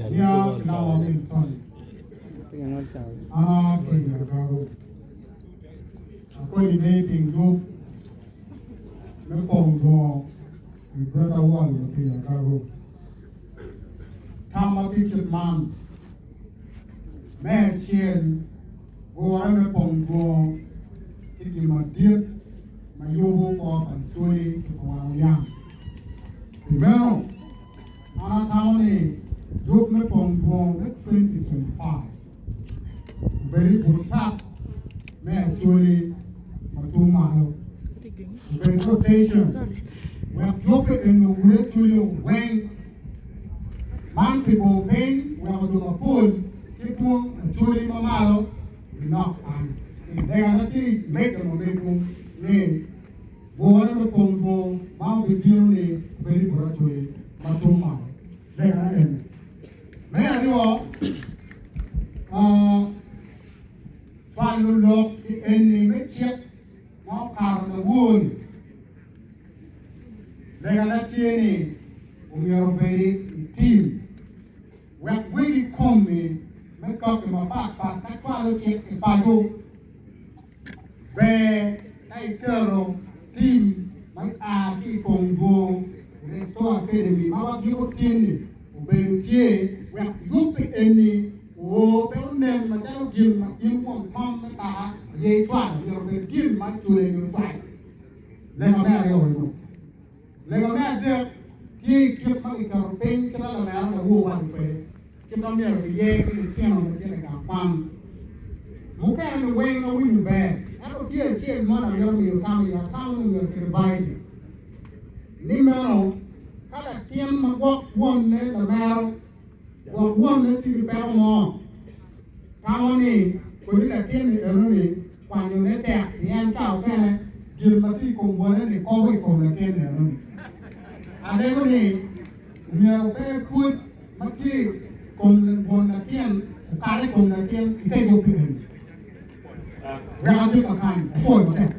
Nia ki lawa me Tony. An aa ki i Agago. Akoni me iting yub me pong dwongo i Greater Wall wa ki i Agago. Tam ma tye kit man, Me acel, gure me pong dwongo ki gin madit ma yubo kor pa Acholi ki pa wan oniang. Pi meno, an atamo ni yub me pong dwongo me 2025 obed i but pat me Acholi ma tung malo, obed rotation wek yubbe eni ogure Acholi weng. Man pi bor piny weko jo mapol ki twong Acholi ma malo ginok kany. Legana tye i megge ma megwu ni gure me pong bor ma obibino ni obed i but Acholi ma tung malo. Legana eni. Me aryo, cwalo lok ki eni me cik ma okato lawor-ni. Legana tye ni omyero obed i tim wek wegi komi me kaki mapatpat ka cwalo cik i paco. Ber ka iketo tim ma a ki i kom dwong Restore Academy ma wagiko tin-ni obedo tye wek yubbe eni oo pe onen macalo gin ma in won kom me kaka aye icwalo, myero obed gin ma icule nyo icwalo. Lega me aryo eno. Lega me adek tye i kit ma kiketo piny kit ma lamera lawor waco kwede, kit ma myero kiyer ki litino ma gitye i gang kwan. Mukene ni weng awinyo ber, ento tye acel mo na mito miyo tam iye, atamo ni myero ki revise ni meno ka latin ma gwok wonne lamero, gwok wonne tye ki peko mo, tamo ni kodi latin-ni eno-ni kwanyone tek pien ka okene gin ma tye i kom wonne-ni kobo i kom latin-ni eno-ni. Alego ni myero pe pwod ma tye i kom won latin okal i kom latin i te yub eni. Wek agik kakany, apwoyo matek.